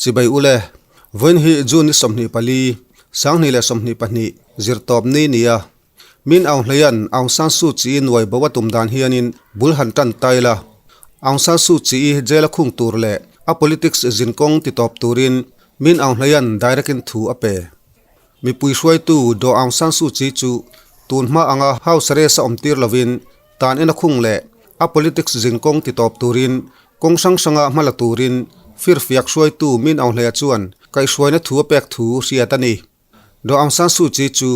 Chibai ule, vawiin hi June ni 24, 2022, zirtawp ni nia. Min Aung Hlaia'n Aung San Suu Kyi nuai bo a tum dan hianin bul han tan ta ila. Aung San Suu Kyi jail a khung tur leh a politics zinkawng titawp turin Min Aung Hlaia'n direct in thu a pe. Mipui hruaitu Daw Aung San Suu Kyi chu tun hma anga house arrest a awm tir lovin tan en a khung leh a politics zinkawng titawp turin kawng hrang hranga hma la turin firfiak hruaitu Min Aung Hlaia chuan kaihhruaina thu a pek thu hriat a ni. Daw Aung San Suu Kyi chu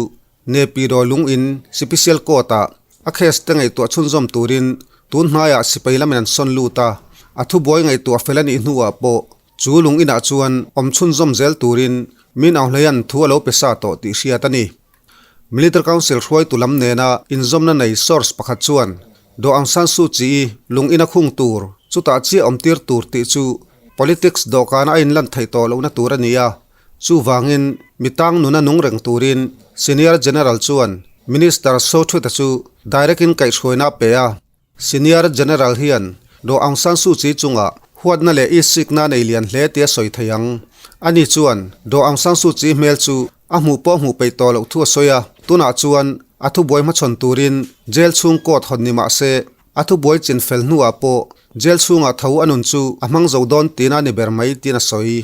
Naypyidaw lung in Sipisial Court ah a case te ngaihtuah chhunzawm turin tun hnaiah sipai lamin an sawn lut a, a thubuai ngaihtuah fel a nih hnuah pawh Chu lung inah chuan awm chhunzawm zel turin Min Aung Hlaia'n thu a lo pe sa tawh tih hriat a ni. Military Council hruaitu lam nena inzawmna nei source pakhat chuan Daw Aung San Suu Kyi lung ina khung tur, chutah chiah awmtir tur tih chu politics dawhkana a inlan theih tawh lohna tur a ni a. Chuvangin mi tang nuna nung reng turin Senior General chuan Minister Soe Htut-a chu direct in kaihhruaina a pe a. Senior General hian Daw Aung San Suu Kyi chungah huatna leh isikna nei lian hle tia sawi thei ang. Ani chuan Daw Aung San Suu Kyi hmel chu a hmuh pawh hmuh peih tawh loh thu a sawi a, tunah chuan a thubuai hmachhawn turin jail chhung court hawn ni mah se a thubuai chin fel hnuah pawh jail chhungah tho a nun chu a hmang zo dawn tina ni ber mai tiin a sawi.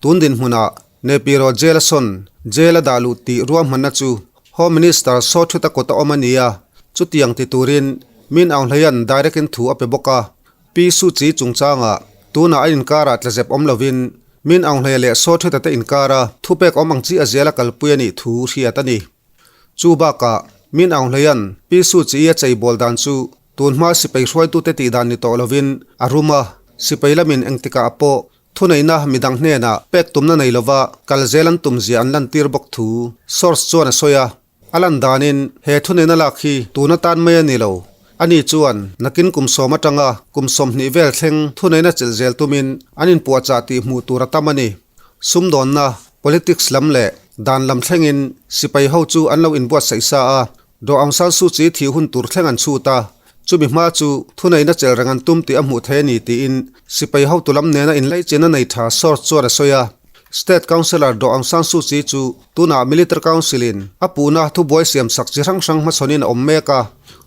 Tun dinhmunah Nepiro jail a sawn jail a dah luh tih ruahmanna chu Home Minister Saw Htut-a kut a awm a ni a, chutiang ti turin Min Aung Hlaia'n direct in thu a pe bawk a. Pi Suu Kyi chungchangah tunah a inkarah tlazep awm lovin Min Aung Hlaia leh Saw Htut-a te inkara thupek awm ang chi a zial a kalpui a nih thu hriat a ni. Chu bakah Min Aung Hlaia'n Pi Suu Kyi a cheibawl dan chu tunhma sipai hruaitute tih dan ni tawh lovin a rum a, sipai lamin engtikah pawh Thuneihna midang hnenah pek tumna nei lova kal zel an tum zia an lantir bawk thu source chuan a sawi a. A lan danin he thuneihna lak hi tun atan mai a ni lo. Ani chuan nakin kum sawm atanga kum 20 vel thleng thuneihna chelh zel tumin an inpuahchah tih hmuh tur a tam a ni. Sumdawnna, politics lam leh dan lam thlengin sipai ho chu an lo inbuatsaih sa a. Daw Aung San Suu Kyi thih hun tur thleng an chhut a, chumi hma chu thuneihna chelh reng an tum tih a hmuh thei a ni tiin sipai hotu lam nena inlaichin a nei tha source chuan a sawi a. State Counsellor Daw Aung San Suu Kyi chu tunah Military Council in a puhna thubuai siamsak chi hrang hrang hmachhawnin a awm mek a.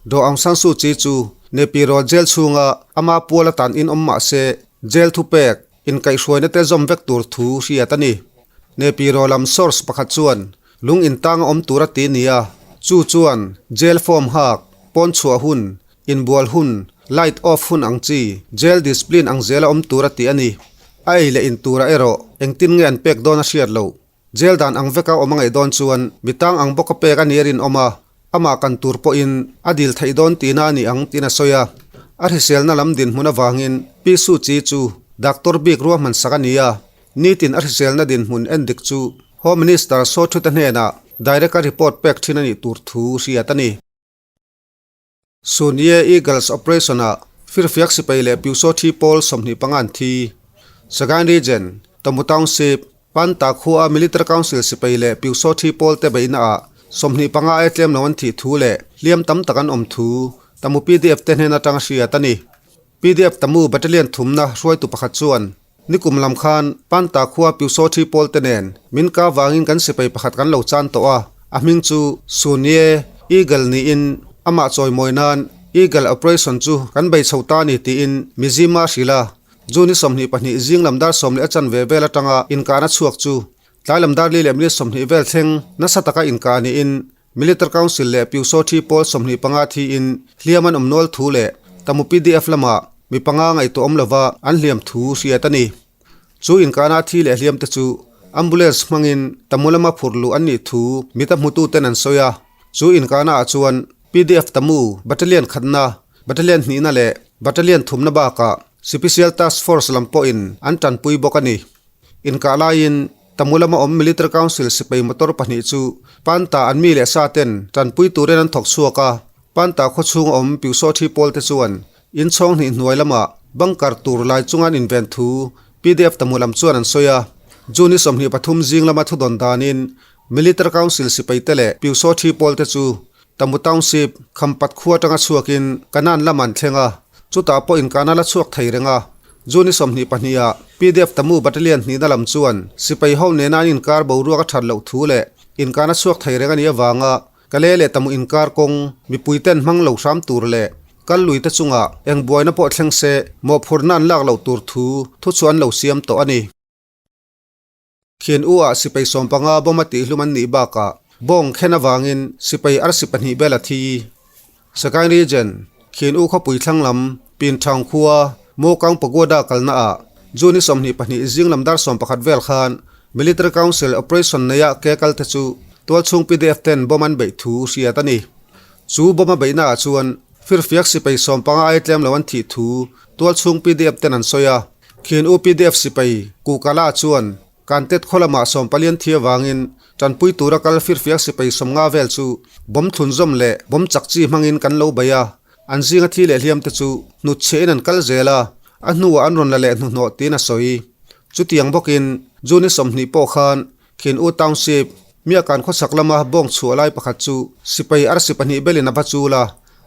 Daw Aung San Suu Kyi chu Naypyidaw jail chhunga ama pual atan in awm mah se jail thupek inkaihhruaina te zawm vek tur thu hriat a ni. Naypyidaw lam source pakhat chuan Lung intang a awm tur a ti nia, chu chuan jail form hak, pawn chhuah hun, inbual hun, light off hun ang chi, jail discipline ang zel a awm tur a ti a ni. A ei leh in turah erawh engtin nge an pek dawn a hriat loh. Jail dan ang veka awm a ngaih dawn chuan mitang ang bawka pek a ni a rinawm a, amah kan tur pawhin a dil theih dawn tihna a ni ang tiin a sawi a. A hriselna lam dinhmun avangin Pi Suu Kyi chu doctor bik ruahman sak a ni a, Nitin a hriselna dinhmun en dik chu Home Minister Saw Htut-a hnenah direct a report pek thin a nih tur thu hriat a ni. Sunye Eagles Operation-ah firfiak sipai leh Pyusaw thi pawl 25 an thi. Sagaing Region, Tamu Township, Panta khua Military Council sipai leh Pyusaw thi pawl te beihnaah 25 ai tlem lo an thih thu leh hliam tam tak an awm thu Tamu PDF te hnen atanga hriat a ni. PDF Tamu Battalion thumna hruaitu pakhat chuan Nikum lam khan Panta khua Pyusawthi pawl te nen min ka vangin kan sipai pakhat kan lo chan tawh a, a hming chu Sunye Eagle niin amah chawimawi nan Eagle Operation chu kan bei chho ta a ni tiin Mizima a hrilh a. June 22 zing lam dar 10:15 vel atanga inkahna chhuak chu tlai lam dar 4:20 vel thleng nasa taka inkah niin Military Council leh Pyusawthi pawl 25 thiin hliam an awm nual thu leh Tamu PDF lamah mi panga ngaihtuah awm lova an hliam thu hriat a ni. Chu inkahna thi leh hliam te chu ambulance hmangin Tamu lama phurh luh an nih thu mita hmututen an sawi a. Chu inkahna ah chuan PDF Tamu Battalion khatna, Battalion hnihna leh Battalion thumna bakah Sipisial Task Force lam pawhin an tanpui bawk a ni. Inkah laiin Tamu lama awm Military Council sipai motor pahnih chu Panta an mi leh sa ten tanpui turin an thawk chhuak a. Panta khaw chhunga awm Pyusawthi pawl te chuan inchhawng hnih hnuai lamah bunker tur lai chunga an inven thu PDF Tamu lam chuan an sawi a. June 23 zing lama thudawn danin Military Council sipai te leh Pyusawthi pawl te chu Tamu Township, Khampat khua atanga chhuakin Kanan lam an thleng a, chutah pawh inkahna la chhuak thei reng a. June 22 ah pdf Tamu Battalion hnihna lam chuan sipai ho nena an inkar boruak a that loh thu leh inkana chhuak thei reng a nih avanga Kale leh Tamu inkar kawng mipui ten hmang lo hram tur leh kal lui te chungah eng buaina pawh thleng se mawhphurhna an lak loh tur thu thu chu an lo siam tawh a ni. Khian U ah sipai 15 bomb a tihhlum an nih bakah bawng khen avangin sipai arsi pahnih bel a thi. Sagaing Region, Khian U khawpui thlang lam, Pinthang khua, Mokang Pagoda kalna ah June 22 zing lam dar 11 vel khan Military Council operation neia ke kal te chu tualchhung pdf ten bomb an beih thu hriat a ni. Chu bomb a beihna ah chuan firfiak sipai 15 ai tlem lo an thih thu tualchhung pdf ten an sawi a. Khian UPDF sipai Kukala chuan Kantet khaw lamah sawmpalian thi avangin tanpui tura kal firfiak sipai 50 vel chu bomb thlunzawm leh bomb chak chi hmangin kan lo bei a, an zinga thi leh hliam te chu hnutchhiahin an kal zel a, a hnuah an rawn la leh hnuhnawh tiin a sawi. Chutiang bawkin June 20 pawh khan Khin U Township, Miakan khawchhak lama bawng chhuah lai pakhat chu sipai arsi pahnih belin a va chul a,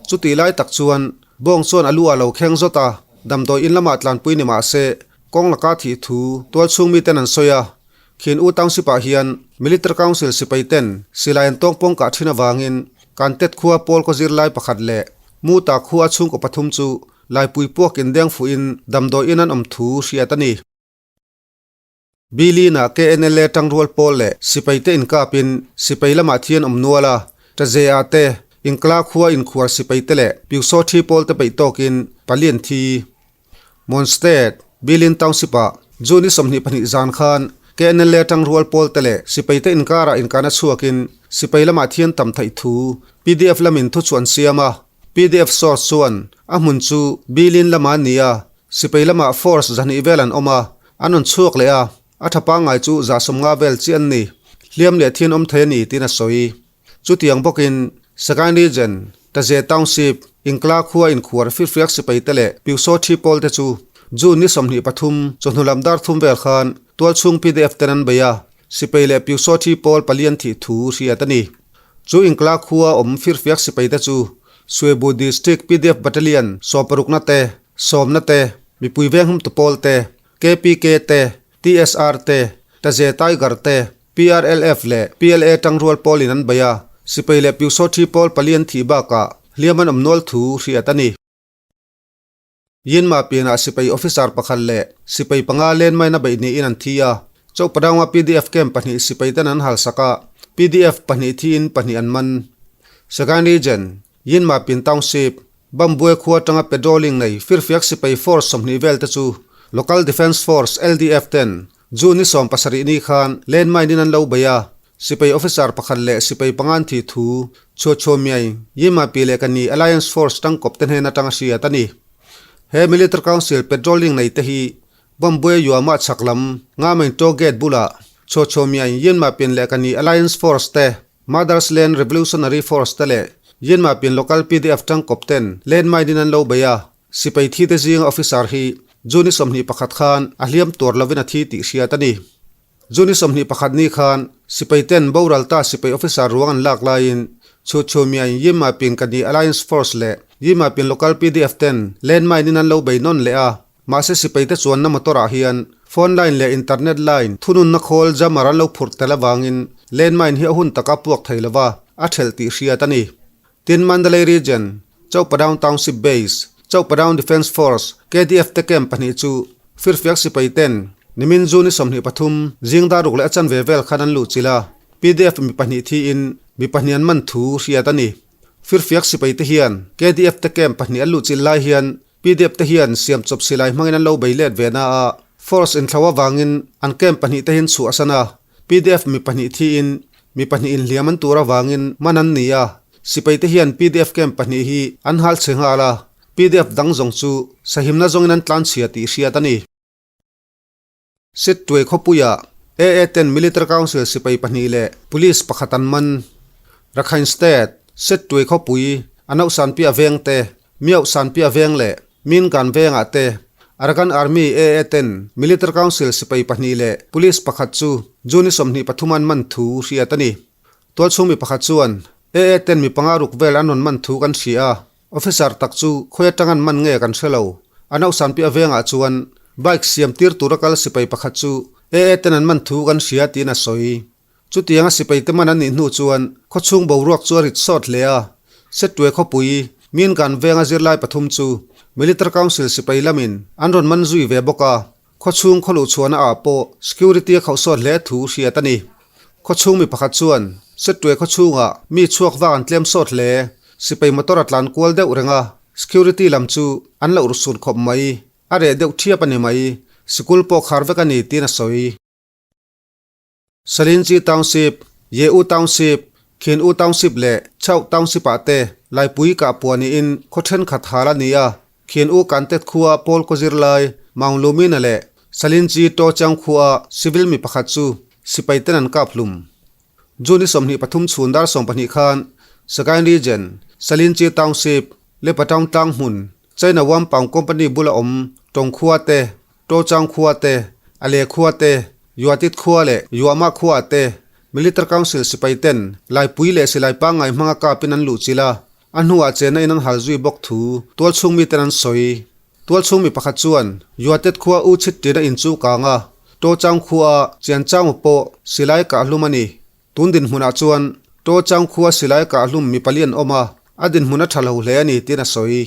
chutih lai tak chuan bawng chuan a lu ah lo kheng zawt a, damdawi in lamah tlanpui ni mah se kawng laka thih thu tualchhung miten an sawi a. Khin U Township ah hian Military Council sipai ten silai an tawng pawng kah thin avangin Kantet khua pawl kaw zirlai pakhat leh Muta khua chhungkaw pathum chu laipui puak indeng fuhin damdawi in an awm thu hriat a ni. Bilin-ah KNLA tangrual pawl leh sipaite inkapin sipai lamah thi an awm nual a, Taze-ah te, Inkla khua inkhuar sipaite leh Pyusawthi pawlte peih tawkin pali an thi. Mon State, Bilin Township-ah June 22 zan khan KNLA tangrual pawlte leh sipaite inkarah inkana chhuakin sipai lamah thi an tam theih thu pdf lamin thuchhuah an siam a, pdf source chuan a hmun chu Bilin lamah a ni a, sipai lamah force zahnih vel an awm a, An rawn chhuak leh a, a tha pangngai chu 50 vel chiah an ni. Hliam leh thian awm thei a ni tiin a sawi. Chutiang bawkin Sagaing Region, Taze Township, Inkla khua inkhuar firfiak sipai te leh Pyusaw Thi pawl te chu June ni 23 chawhnu lam dar thum vel khan tualchhung pdf ten an bei a, sipai leh Pyusaw Thi pawl palian thih thu hriat a ni. Chu Inkla khua awm firfiak sipai te chu Suebu District pdf Battalion sawmparukna te, sawmna te, Mipui venghum tu pawl te, KPK te, TSR te, Taze Tiger te, PRLF leh PLA tangrual pawlin an bei a, sipai leh Pyusawthi pawl pali an thih bakah hliam an awm nual thu hriat a ni. Yinma pianah sipai officer pakhat leh sipai panga landmine a beih niin an thi a, Chauhpadawnga pdf camp pahnih sipai ten an halsak a, pdf pahnih thiin pahnih an man. Sagaing Region, Yinma Pin Township, Bambue khua atanga patrolling nei firfiak sipai force 20 vel te chu Local Defence Force, LDF, ten June ni 17 ni khan landmine in an lo bei a, sipai officer pakhat leh sipai panga an thih thu Chhuachhuah Miai, Yima Pi leh Kani Alliance Force tangkawp te hnen atanga hriat a ni. He Military Council patrolling nei te hi Bambue Yuama chhak lam Ngamain Toll Gate bulah Chhuachhuah Miai, Yinma Pin leh Kani Alliance Force te Mother's Land Revolutionary Force te leh Yinmapin Local pdf tangkawp ten landmine in an lo bei a, sipai thi te zinga officer hi June 21 khan a hliam tuar lovin a thi tih hriat a ni. June 21 ni khan sipai ten boral ta sipai officer ruang an lak laiin Chhuchhumiain Yinmapin Kani Alliance Force leh Yinmapin Local pdf ten landmine in an lo bei nawn leh a, Mahse sipaite chuanna motor ah hian phone line leh internet line thununna khawl jammer an lo phurh tel avangin landmine hi a hun taka puak thei lova a thelh tih hriat a ni. Tin Mandalay Region, Chauhpadaung Township Base, Chauhpadaung Defence Force, KDF te camp pahnih chu firfiak sipai ten nimin June 23 zing dar ruk leh a chanve vel khan an luh chilh a, pdf mi pahnih thiin mi pahnih an man thu hriat a ni. Firfiak sipai te hian KDF te camp pahnih an luh chilh lai hian Pdf te hian siam chawp silai hmangin an lo bei let ve na a, force inthlo avangin an camp pahnih te hin chhuah a san a, pdf mi pahnih thiin mi pahnih inhliam an tur avangin man an ni a, sipai te hian pdf camp pahnih hi an hal chhe nghal a, pdf dang zawng chu sahimna zawngin an tlanchhia tih hriat a ni. Sittwe khawpuiah AA ten Military Council sipai pahnih leh Police pakhat an man. Rakhine State, Sittwe khawpui, Anauhsanpia veng te, Miauhsanpia veng leh Mingan vengah te Arakan Army AA ten Military Council sipai pahnih leh Police pakhat chu June 23 an man thu hriat a ni. Tualchhung mi pakhat chuan AA ten mi panga ruk vel an rawn man thu kan hria a. Officer tak chu khawi atang an man nge kan hre lo. A nauhsanpi a vengah chuan. Bike siam tir tura kal sipai pakhat chu AA ten an man thu kan hria tiin a sawi. Chutianga sipai te man an nih hnu chuan khawchhung boruak chu a rit sawt hle a. Setwe khawpui, Mingan venga zirlai pathum chu Military Council sipai lamin an rawn man zui ve bawk a. Khawchhung khawluh chhuahna ah pawh security a khauh sawt hle thu hriat a ni. Khawchhung mi pakhat chuan Setwe khawchhungah mi chhuak vak an tlem sawt hle. Sipai motor a tlan kual deuh reng a, security lam chu an loh ruk khawp mai. A reh deuh thiap a ni mai. Sikul pawh khar vek a ni tiin a sawi. Salinchi Township, Ye-U Township, Khin-U Township leh Chauh Township ah te Laipui kah puah niin khaw thenkhat hal a ni a. Khin-U Kantet khua Paul kaw zirlai Maung Lumina leh Salinchi To Chiang khua civil mi pakhat chu sipai ten an kap hlum. June ni 23 chhun dar 12 khan Sagaing Region, Salinchi Township, Lepataung tlang hmun, China Wampang Company bula awm Tawng khua te, Tochang khua te, Ale khua te, Yuatit khua leh Yuama khua te Military Council sipai ten Laipui leh silai pangngai hmanga kapin an luhchilh a, a hnuah chenna in an hal zui bawk thu tualchhung miten an sawi. Tualchhung mi pakhat chuan Yuatet khua u chhit ṭina in chu kang a, Tochang khua Chianchang pawh silai kahhlum a ni. Tun dinhmunah chuan Tochang khua silai kahhlum mi pali an awm a, a dinhmun a ṭha lo hle a ni tiin a sawi.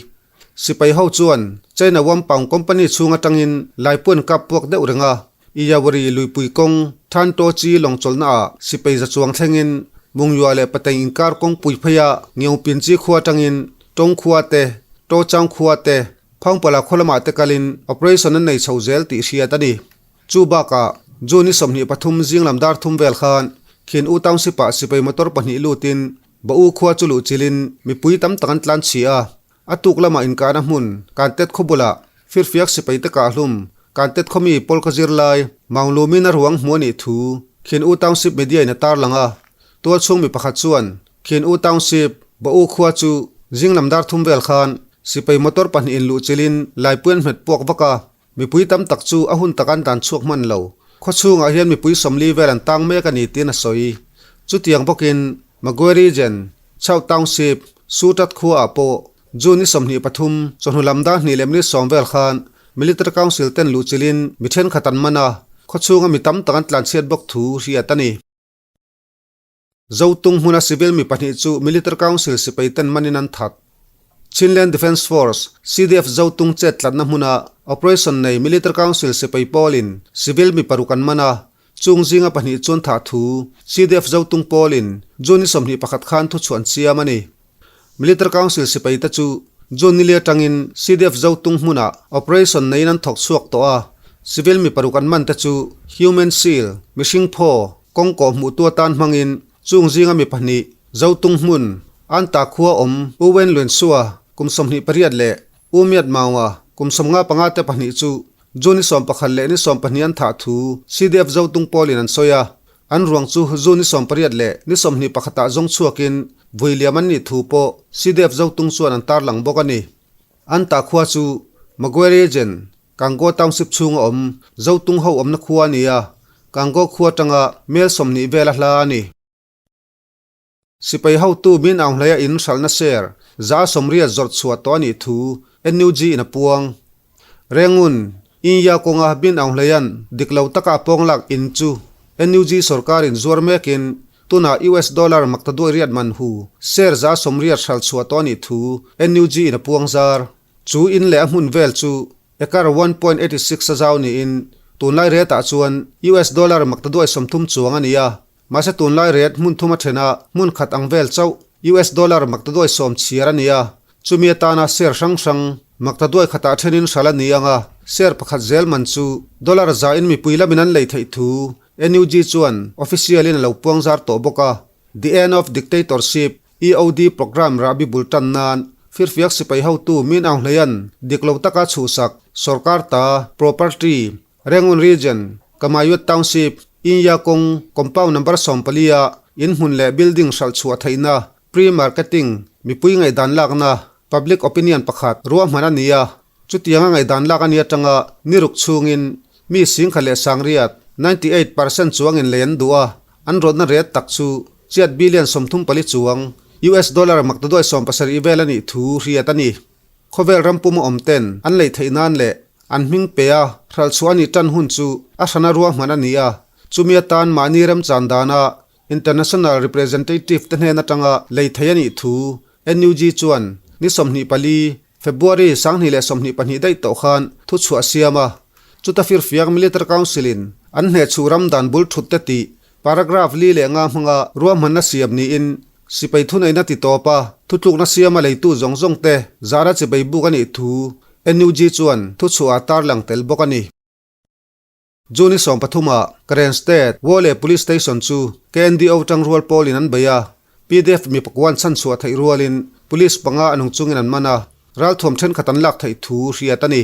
Sipai ho chuan China Wampang Company chhung atangin Laipuan kap puak deuh reng a, Iyawari luipui kawng Than To Chi lawng chawlhna ah sipai za chuang thlengin Mungyua leh Pateng inkar kawngpui pheia Ngeupin Chi khua atangin Tawng khua te, To Chang khua te, Phangpala khaw lamah te kalin operation an nei chho zel tih hriat a ni. Chu bakah, June ni 23 zinglam dar thum vel khan Khin U Township ah sipai motor pahnih lutin Ba U khua chu luh chilin mipui tam tak an tlan chhi a, a tuk lamah inkahna hmun Kantet khaw bulah firfiak sipai te kahhlum Kantet khaw mi Paul ka zir lai Maung Lumin a ruang hmu a nih thu Khin U Township media in a tarlang a. Tualchhung mi pakhat chuan Khin U Township Ba U khua chu zinglam dar thum vel khan sipai motor pahnih in luh chilin laipui an hmet puak vak a, Mipui tam tak chu a hun tak an dan chhuak hman lo. Khawchhungah hian mipui 40 vel an tang mek a ni tiin a sawi. Chutiang bawkin Magwe Region, Chauh Township, Sutat khuaah pawh June ni 23 chawhnu lam dar hnih leh minute sawm vel khan Military Council ten luhchilhin mi thenkhat an man a, khawchhunga mi tam tak an tlanchhiat bawk thu hriat a ni. Zotung hmuna civil mi pahnih chu Military Council sipai ten manin an that. Chinland Defence Force, CDF, Zotung chet tlatna hmuna operation nei Military Council sipai pawlin civil mi paruk an man a, chung zinga pahnih chuan thah thu CDF Zotung pawlin June ni 21 khan thuchhuah an siam a ni. Military Council sipai te chu June ni li atangin CDF Zotung hmunah operation neiin an thawk chhuak tawh a, civil mi paruk an man te chu human shield, mihring phaw, Kawng kawh hmuhtu atan hmangin chung zinga mi pahnih, Zotung hmun, Anta khua awm U Wen Luen Sua, kum 28 leh U Myat Maunga, kum 55 te pahnih chu June ni 11 leh ni 12 an thah thu CDF Zotung pawlin an sawi a. An ruang chu June ni 18 leh ni 21 ah zawng chhuakin vui liam an nih thu pawh CDF Zotung chuan an tarlang bawk a ni. Anta khua chu Magwe Region, Kango Township chhunga awm Zotung ho awmna khua a ni a, Kango khua atanga mel 20 vel a hla a ni. Sipai hotu Min Aung Hlaia in hralhna share 80% zawrh chhuah tawh a nih thu NUG in a puang. Rengun, Inya kawnga Min Aung Hlaia'n dik lo taka a pawng lak in chu NUG sorkarin zuar mekin tunah US dollar maktaduai riat man hu share 80% hralh chhuah tawh a nih thu NUG in a puang zar. Chu in leh a hmun vel chu acre 1.86 a zau niin tunlai rate ah chuan US dollar maktaduai 30 chuang a ni a, mahse tunlai rate hmun thum a then a hmun khat ang vel chauh US dollar maktaduai 10 chhiar a ni a, chumi atana share hrang hrang maktaduai khatah thenin hral a ni ang a, share pakhat zel man chu dollar za in mipui lamin an lei theih thu NUG chuan official in a lo puang zar tawh bawk a. The End of Dictatorship, EOD Programme rahbi bul tan nan firfiak sipai hotu Min Aung Hlaing dik lo taka chhuhsak sorkar ta property, Rangoon Region, Kamayut Township, Inya kawng compound number 14 ah in hmun leh building hralh chhuah theihna, pre-marketing, mipui ngaihdan lakna, public opinion pakhat ruahman a ni a. Chutianga ngaihdan lak a ni atanga ni ruk chhungin mi 10,098, 98%, chuangin lei an duh a, an rawtna ret tak chu chiat billion 34 chuang, US dollar maktaduai 70 vel a nih thu hriat a ni. Khawvel ram puma awm ten an lei theih nan leh An hming pe a, hralh chhuah a nih tan hun chu a hrana ruahman a ni a, chumi atan mahni remchan dana International Representative te hnen atanga lei thei a nih thu NUG chuan ni 24, February 2022 daih tawh khan thuchhuah a siam a. Chuta firfiak Military Council in an hnehchhuh ram dan bul thut te tih paragraph li leh nga hmanga ruahmanna siam niin sipai thuneihna ti tawp a, thutlukna siama leitu zawng zawng te zahna chibai buk a nih thu NUG chuan thuchhuah a tarlang tel bawk a ni. June 13 ah Karen State Wole Police Station chu KNDO tangrual pawlin an bei a, pdf mi pakuan chhanchhuah theih rualin police panga a nung chungin an man a, ralthuam thenkhat an lak theih thu hriat a ni.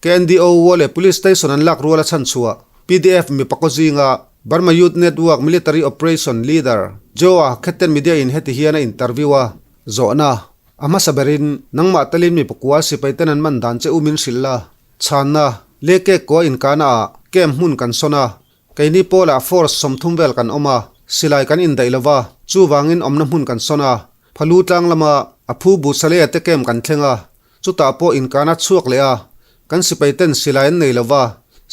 KNDO Wole Police Station an lak ruala chhanchhuah pdf mi pakaw zinga Burma Youth Network Military Operation Leader Joe-a Khetten Media in heti hian a interview a, zawhna a hmasa berin nangmah telin mi pakua sipai ten an man dan che u min hrilh la. Chhanna, Leke kua inkana ah camp hmun kan sawn a, keini pawlah force 30 vel kan awm a, silai kan indaih lo va, chuvangin awmna hmun kan sawn a, Phalu tlang lama a phu Buhsaleia te camp kan thleng a, chutah pawh inkana chhuak leh a, kan sipai ten silai an nei lo va,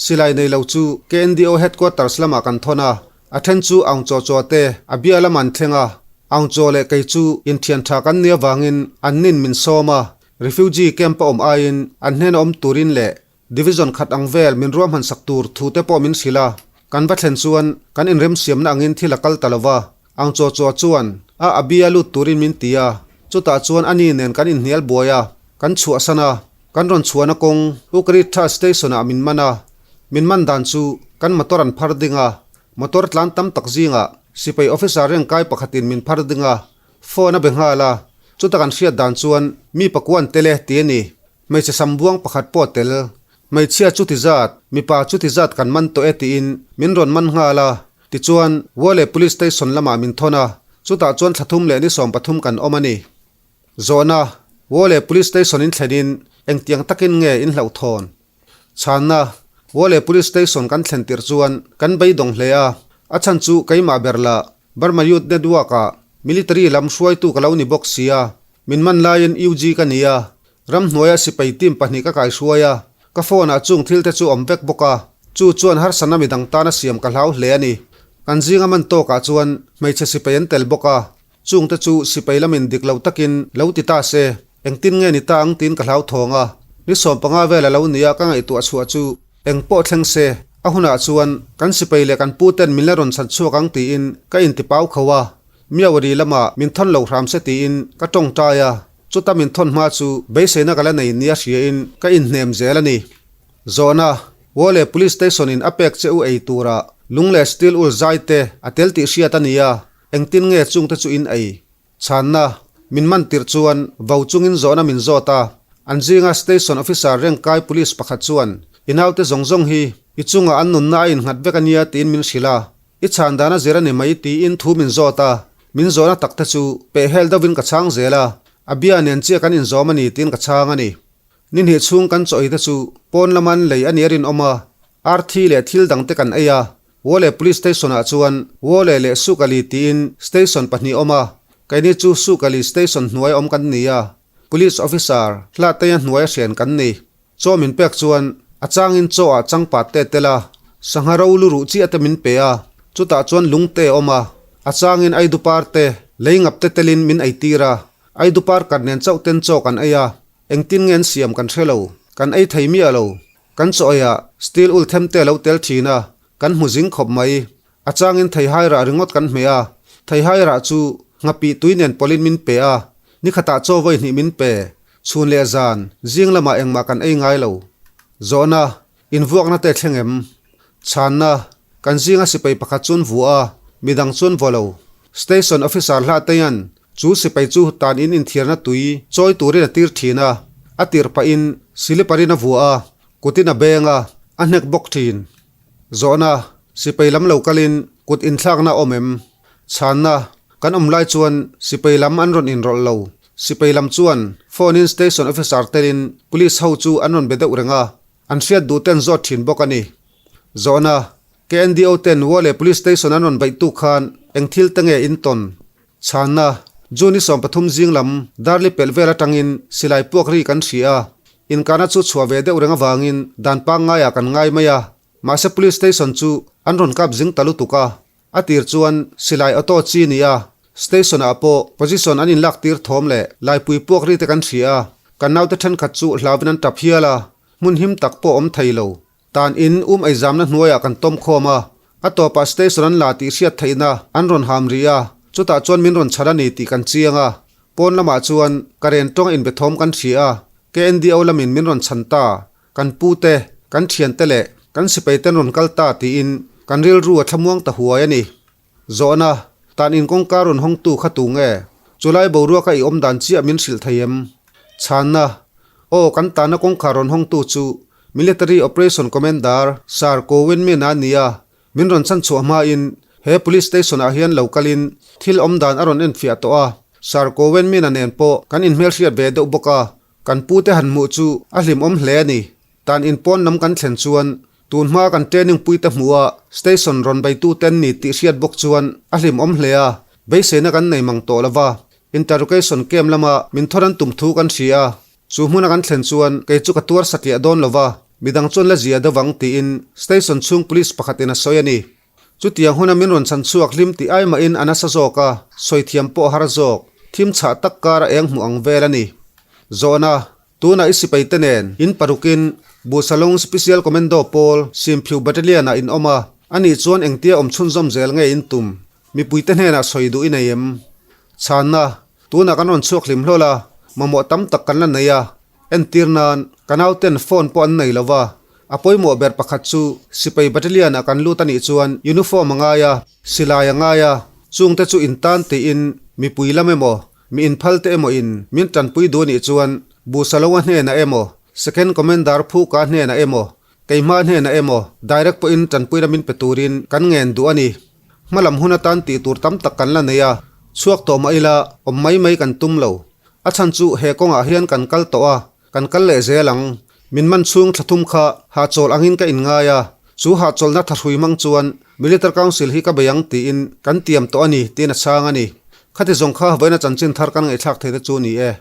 silai nei lo chu KNDO headquarters lamah kan thawn a, a then chu Aung Chaw Chaw te a bia lamah an thleng a, Aung Chaw leh kei chu inthian tha kan nia vangin an nin min sawm a, Refugee camp a awm aiin an hnena awm turin leh division khat ang vel min ruahman sak tur thu te pawh min hrilh a, kan va thlen chuan kan inremsiamna angin thil a kal ta lo va, ang chaw chaw chuan a a bia lut turin min ti a, chutah chuan ani nen kan inhnial buai a, kan chhuahsan a, kan rawn chhuahna kawng Ukritha station ah min man a, min man dan chu kan motor an phar ding a, motor tlan tam tak zingah sipai officer rengkai pakhatin min phar ding a, Phone a be nghal a, chuta kan hriat dan chuan mi pakuan tel e ti a ni. Hmeichhe sambuang pakhat pawh tel. Hmeichhia chu ti zat, mipa chu ti zat kan man tawh e tiin min rawn man nghal a. Tichuan, Wale Police Station lamah min thawn a, chutah chuan thla thum leh ni 13 kan awm a ni. Zawhna, Wale Police Station in thlenin engtiang takin nge in hlauhthawn? Chhanna, Wale Police Station kan thlen tirh chuan kan beidawng hle a, a chhan chu keimah ber lah Burma Youth Network ah military lam hruaitu ka lo ni bawk si a, min man laiin UG ka ni a, ramhnuaia sipai team pahnih ka kaihruai a, ka phone ah chung thil te chu awm vek bawk a, chu chuan harsatna midang tana siam ka hlau hle a ni. Kan zinga man tawkah chuan hmeichhe sipai an tel bawk a, Chungte chu sipai lamin dik lo takin lo ti ta se, engtin nge ni ta ang tiin ka hlauthawng a. Ni 15 vel a lo nia ka ngaihtuah chhuah chu eng pawh thleng se, a hunah chuan kan sipai leh kan pu ten min la rawn chhan chhuak ang tiin ka intipau kho a. Miawari lamah min thawn lo hram se tiin ka tawngtai a, chuta min thawn hma chu beiseina ka la nei nia hriain ka inhnem zel a ni. Zawhna, Wale Police Station in a pek che u ei tura lung leh steel ul zai te a tel tih hriat a ni a, Engtin nge chungte chu in ei? Chhanna, Min man tirh chuan vo chungin zawhna min zawt a, an zinga station officer rengkai police pakhat chuan i naute zawng zawng hi i chungah an nunna a innghat vek a nia tiin min hrilh a, i chhan dan a zir a ni mai tiin thu min zawt a, min zawhna takte chu pehhel deuhin ka chhang zel a, a bia nen chiah kan inzawm a ni tiin ka chhang a ni. Ni hnih chhung kan chaw ei te chu pawn lama an lei a nih a rinawm a, arthi leh thil dangte kan ei a, Wole Police Station ah chuan Wole leh Sukali tiin station pahnih awm a, keini chu Sukali station hnuai awm kan ni a, Police officer Hlateia hnuai a hrian kan ni. Chaw min pek chuan a changin chaw ah changpat te tel a, sangha ro lu ruh chiah te min pe a, chutah chuan lung te awm a, a changin aidupar te, leingap te telin min eitir a, aidupar kat nen chauh ten chaw kan ei a, engtin nge an siam kan hre lo, kan ei thei miah lo. Kan chaw eiah steel ul them te a lo tel thin a, kan hmu zing khawp mai. A changin theihai rah ringawt kan hmeh a, theihai rah chu nghapih tui nen pawlhin min pe a, nikhatah chaw vawi hnih min pe, chhun leh zan, zing lamah engmah kan ei ngai lo. Zawhna, invuakna te thleng em? Chhanna, Kan zinga sipai pakhat chuan vuah a, midang chuan vaw lo. Station officer Hlahteia'n chu sipai chu tan in inthiarna tui chawi turin a tir thin a, a tirh pahin siliparin a vuah a, kutin a beng a, a hnek bawk thin. Zawhna, Sipai lam lo kalin kut inthlakna a awm em? Chhanna, Kan awm lai chuan sipai lam an rawn inrawlh lo. Sipai lam chuan phone in station officer telin police ho chu an rawn be deuh reng a, an hriat duh ten zawt thin bawk a ni. Zawhna, KNDO ten Wale Police Station an rawn beih tuk khan eng thil te nge in tawn? Chhanna, June ni 13 zing lam Darli pelh vel atangin silai puak ri kan hria a. Inkahna chu chhuah ve deuh reng avangin dan pangngaiah kan ngai mai a. Mahse Police Station chu an rawn kap zing ta lutuk a. A tir chuan silai auto chi ni a, station ah pawh position an inlak tir thawm leh laipui puak ri te kan hria a, kan naute thenkhat chu hlauin an tap hial a, hmun him tak pawh awm thei lo. Tan in um eizamna hnuaiah kan tawm khawm a, a tawpah station an la tih hriat theihna an rawn ham rih a, chutah chuan min rawn chhan a ni tih kan chiang a, pawn lamah chuan ka ren tawng inbe thawm kan hria a, KNDO lamin min rawn chhan ta. Kan pute, kan thiante leh kan sipaiten rawn kal ta tiin kan rilru a thlamuang ta huai a ni. Zawhna, tan in kawngka rawn hawngtu kha tu nge? Chulai boruaka i awm dan chiah min hrilh thei em? Chhanna, Aw, kan tana kawngkhar rawn hawngtu chu Military Operation Commander Sir Ko Win Myint a ni a, Min rawn chhan chhuah hmain he police station ah hian lo kalin thil awm dan a rawn enfiah tawh a, Sir Ko Win Myint-a nen pawh kan inhmelhriat ve deuh bawk a, Kan pute han hmuh chu a hlimawm hle a ni. Tan in pawn lam kan thlen chuan tun hma kan training puite hmuha station rawn beitu ten ni tih hriat bawk chuan a hlimawm hle a, beiseina kan nei mang tawh lova. Interrogation camp lama min thawr an tum thu kan hria a, chu hmuna kan thlen chuan kei chu ka tuar satliah dawn lova, midang chuan la zia deuh ang tiin station chhung police pakhatin a sawi a ni. Chutiang huna min rawn chhan chhuak hlim tih ai mahin a nasa zawk a, sawi thiam pawh a har zawk. Thim chhah tak kara eng hmuh ang vel a ni. Zawhna, Tunah i sipai te nen in parukin Buhsalong Special Commando pawl Simphiu Battalion ah in awm a, anih chuan engtia awm chhunzawm zel nge in tum? Mipui te hnenah sawi duh i nei em? Chhanna, Tunah kan rawn chhuak hlim hlawl a, mamawh tam tak kan la nei a, Entir nan, ka nauten phone pawh an nei lo va, a pawimawh ber pakhat chu sipai battalion ah kan lut a nih chuan uniform a ngai a, silai a ngai a, chungte chu intan tiin mipui lam emaw, mi inphal te emaw in min tanpui duh a nih chuan Busaloa hnenah emaw, Second Commander Phuka hnenah emaw, Keimah hnenah emaw direct pawhin tanpuina min pe turin kan ngen duh a ni. Hmalam hun atan tih tur tam tak kan la nei a, chhuak tawh mah ila awm mai mai kan tum lo. A chhan chu he kawngah hian kan kal tawh a, kan kal leh zel ang. Min man chhung thla thum kha hahchawl angin ka inngai a, chu hahchawlhna thahrui mang chuan Military Council hi ka bei ang tiin kan tiam tawh a ni tiin a chhang a ni. Khati zawng kha vawiina chanchin thar kan ngaihthlak theihna chu a ni e.